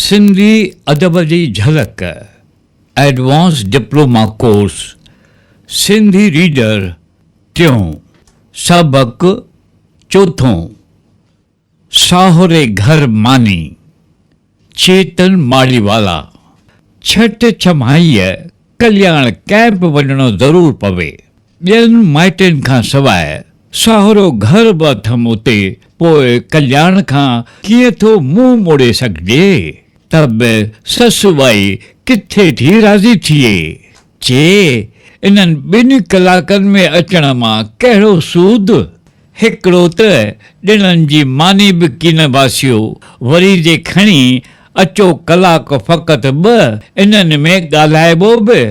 سنڌي ادب جي جهلڪ، advance diploma course, Sindhi reader, ٽيون، سبق چوٿون، ساهوري گهر ماني، چيتن ماڙيوالا، ڇٺ ڇماهيء ڪلياڻ ڪئمپ وڃڻو ضرور پوي. ٻين مائٽن کان سواء ساهرو گهر به اٿم اتي پوء ڪلياڻ کان ڪيئن ٿو منهن موڙي سگهجي؟ ته به سس وائي ڪٿي ٿي راضي ٿئي. چي، انهن ٻن ڪلاڪن ۾ اچڻ مان ڪهڙو سود؟ هڪڙو ته ڏڻن جي ماني به ڪين باسيو، وري جي کڻي اچو ڪلاڪ فقط ٻه، انهن ۾ ڳالهائبو به،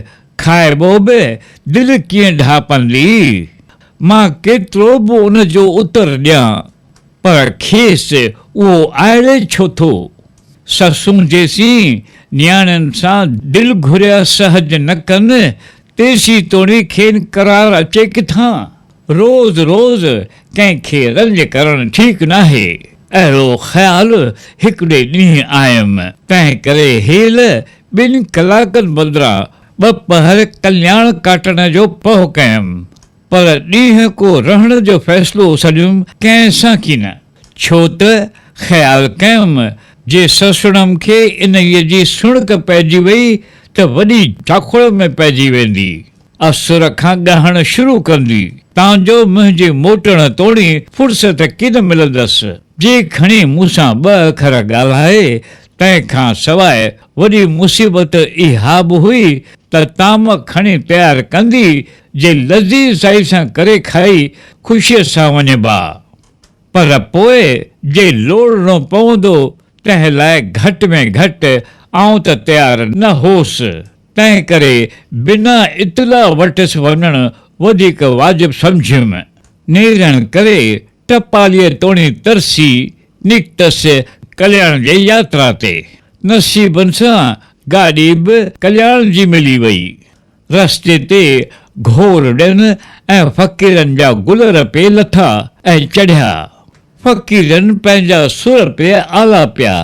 کائبو به، دل ڪيئن ڍاپندي؟ مان ڪيترو به ان جو اتر ڏيان، پر کيس اهو آئڙي ڇو ٿو؟ سسون جيسين نياڻين سان دل گهريا سهج نه ڪن، تيسين توڻي کين قرار اچي ڪٿان؟ روز روز ڪنهن کي رنج ڪرڻ ٺيڪ ناهي. اهڙو خيال هڪڙي ڏينهن آيم، تنهن ڪري هيل ٻن ڪلاڪن بدران ٻه پهر ڪلياڻ ڪاٽڻ جو پهه ڪيم. پر ڏينهن ڪو رهڻ جو فيصلو سڏيم ڪنهن سان ڪين. ڇو ته خيال ڪيم جي سسڻم کي انهيء جي سڻڪ پئجي وئي ته وڏي جاکوڙ ۾ پئجي ويندي. اسر کان ڳهڻ شروع ڪندي، تان جو منهنجي موٽڻ توڻي فرصت ڪين ملندس. جي کڻي مون سان ٻه اکر ڳالهائي، تنهن کان سواء وڏي مصيبت اها به هئي ته طعام کڻي تيار ڪندي، جي لذيذ سائي سان ڪري کائي خوشيء سان وڃبا. پر پوء جي لوڙڻو پوندو، تنهن لاء گهٽ ۾ گهٽ آئون ته تيار نه هوس. تنهن ڪري بنا اطلاع وٽس وڃڻ وڌيڪ واجب سمجهيم. نيرڻ ڪري ٽپاليء توڻي ترسي نڪتس ڪلياڻ جي ياترا تي. نصيبن سان گاڏي به ڪلياڻ جي ملي وئي. رستي تي گهور ڏين ۽ فقيرن جا گلر پئي لٿا ۽ چڙهيا. فقيرن پنهنجا سر پئي آلاپيا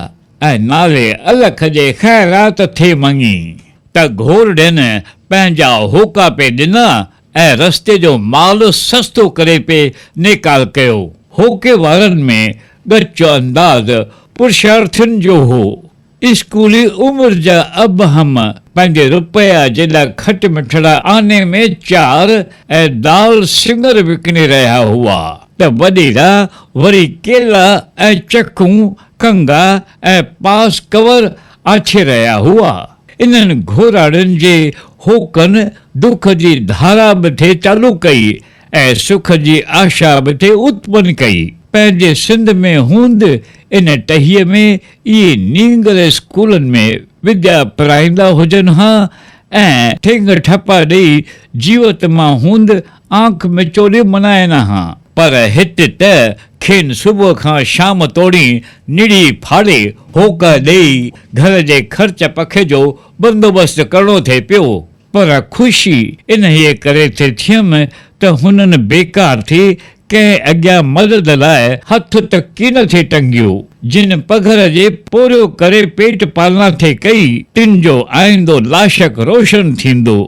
۽ نالي الک جي خيرات ٿي مڱي ته گهورڙين پنهنجا هوڪا پئي ڏنا ۽ رستي جو مال سستو ڪري پئي نيڪال ڪيو. هوڪي وارن ۾ ڳچ انداز پرشارٿين جو هو. اسڪولي عمر جا ابهم پنهنجي رپيا جيڏا کٽ مٺڙا آني ۾ چار ۽ دال سڱر وڪڻي رهيا هئا ته وڏيرا وري ڪيلا ۽ چڪون، ڪنگا ۽ پاس ڪور آڇي رهيا هئا. انهن گهوراڙين جي هوڪن دک جي ڌارا به ٿي چالو ڪئي ۽ سک جي آشا به ٿي اتپن ڪئي. پنهنجي سنڌ ۾ هوند ان ٽهيء ۾ اهي نينگر اسڪولن ۾ وديا پرائيندا هجن ها ۽ ٺينگ ٺپا ڏيئي جيوت مان هوند آنک مچولي منائين ها، پر هت ته کين صبح کان شام توڻي نڙي ڦاڙي هوڪا ڏيئي گهر جي خرچ پکي جو بندوبست ڪرڻو ٿي پيو. پر خوشي انهيء ڪري ٿي ٿيم ته هنن بيڪار ٿي ڪنهن اڳيان مدد لاء هٿ ته ڪين ٿي ٽنگيو. جن پگهر جي پورهيو ڪري پيٽ پالنا ٿي ڪئي، تن جو آئيندو لاشڪ روشن ٿيندو.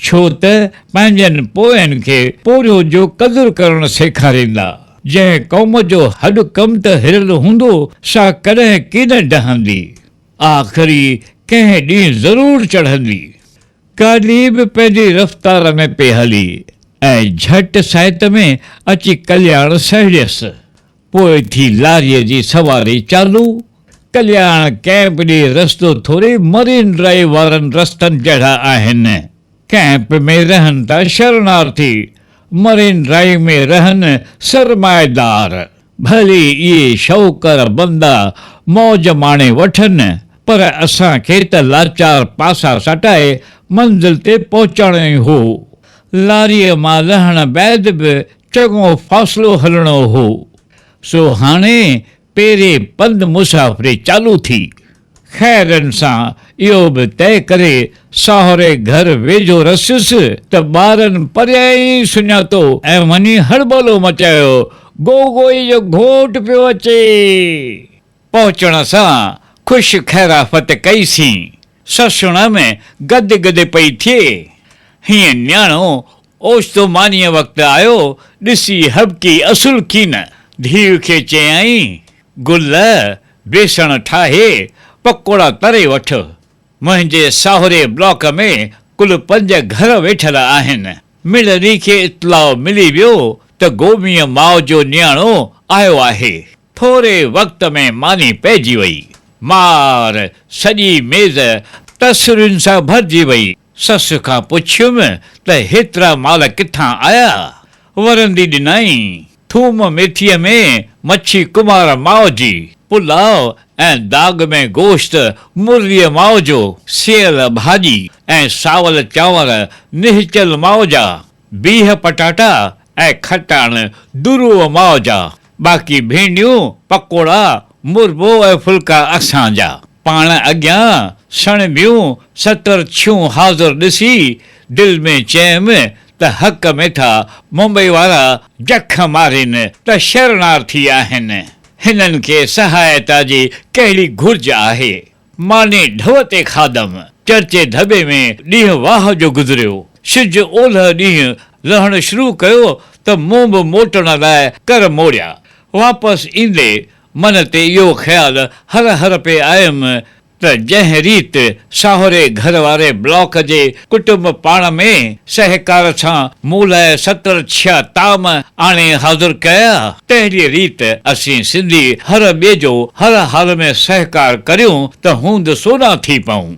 ڇو ته پنهنجن پوين کي پورهيو جو قدر ڪرڻ سيکاريندا. جنهن قوم جو هڏ ڪم ته هريل هوندو، سا ڪڏهن ڪين ڊهندي. آخري ڪنهن ڏينهن ضرور چڙهندي. گاڏي به پنهنجي رفتار ۾ پئي هلي ۽ جهٽ سائت ۾ اچي ڪلياڻ سهڙيس. پوء ٿي لاريء جي سواري چالو. ڪلياڻ ڪئمپ ڏي رستو ٿوري مرين ڊرائيو وارن رستن جهڙا آهن. ڪئمپ ۾ رهن ٿا شرڻارٿي، مرين ڊرائيو ۾ رهن سرمائيدار. ڀلي اهي شوڪر بندا موج ماڻي وٺن، پر اسان کي ته لاچار پاسا سٽائي منزل تي پهچڻو ئي هو. لاريء مان لهڻ بعد به چڱو فاصلو هلڻو هو، سو هاڻي پيري پنڌ مسافري چالو ٿي. خيرن سان اهو به طئي ڪري ساهوري گهر ويجهو رسيس ته ٻارن پريان ئي سڃاتو ۽ وڃي هڙٻلو مچايو، گوگوئي جو گهوٽ پيو اچي! پهچڻ سان خوش خيرافت ڪئي سين. سسڻ ۾ گد گد پئي ٿئي. هيئن نياڻو اوچتو مانيء وقت آيو، ڏسي هٻڪي اصل ڪين. ڌيء کي چيائين، گل، بيسڻ ٺاهي، پڪوڙا تري وٺ. منهنجي ساهوري بلاڪ ۾ ڪل پنج گهر ويٺل آهن. مڙني کي اطلاع ملي ويو ته گوميء ماء جو نياڻو آيو آهي. ٿوري وقت ۾ ماني پئجي وئي. مار، سڄي ميز تسرين سان ڀرجي وئي. سس کان پڇيم ته هيترا مال ڪٿان آيا؟ ورندي ڏنائين، ٿوم ميٿيء ۾ مڇي ڪمار ماء جي، پلاء ۽ داڳ ۾ گوشت مرليء ماء جو، سيئل ڀاڄي ۽ ساول چانور نهچل ماء جا، بيهه پٽاٽا ۽ کٽاڻ دروء ماء جا، باقي ڀينڊيون، پڪوڙا، مربو ۽ ڦلڪا اسان جا. پاڻ اڳيان سڻڀيون ستر ڇيون حاضر ڏسي دل ۾ چيم ته حق ۾ ٿا ممبئي وارا جک مارين ته شرڻارٿي آهن. هنن کي سهائتا جي ڪهڙي گهرج آهي. ماني ڍؤ تي کاڌم. چرچي ڌٻي ۾ ڏينهن واهه جو گذريو. سج اولهه ڏينهن لهڻ شروع ڪيو ته مون به موٽڻ لاء ڪر موڙيا. واپس ايندي من تي اهو خيال هر هر پئي آيم ته جنهن ريت ساهوري گهر واري بلاڪ جي ڪٽنب پاڻ ۾ سهڪار سان مون لاء ستر ڇهه طعام آڻي حاضر ڪيا، تهڙيء ريت اسين سنڌي هر ٻئي جو هر حال ۾ سهڪار ڪريون ته هوند سونا ٿي پئون.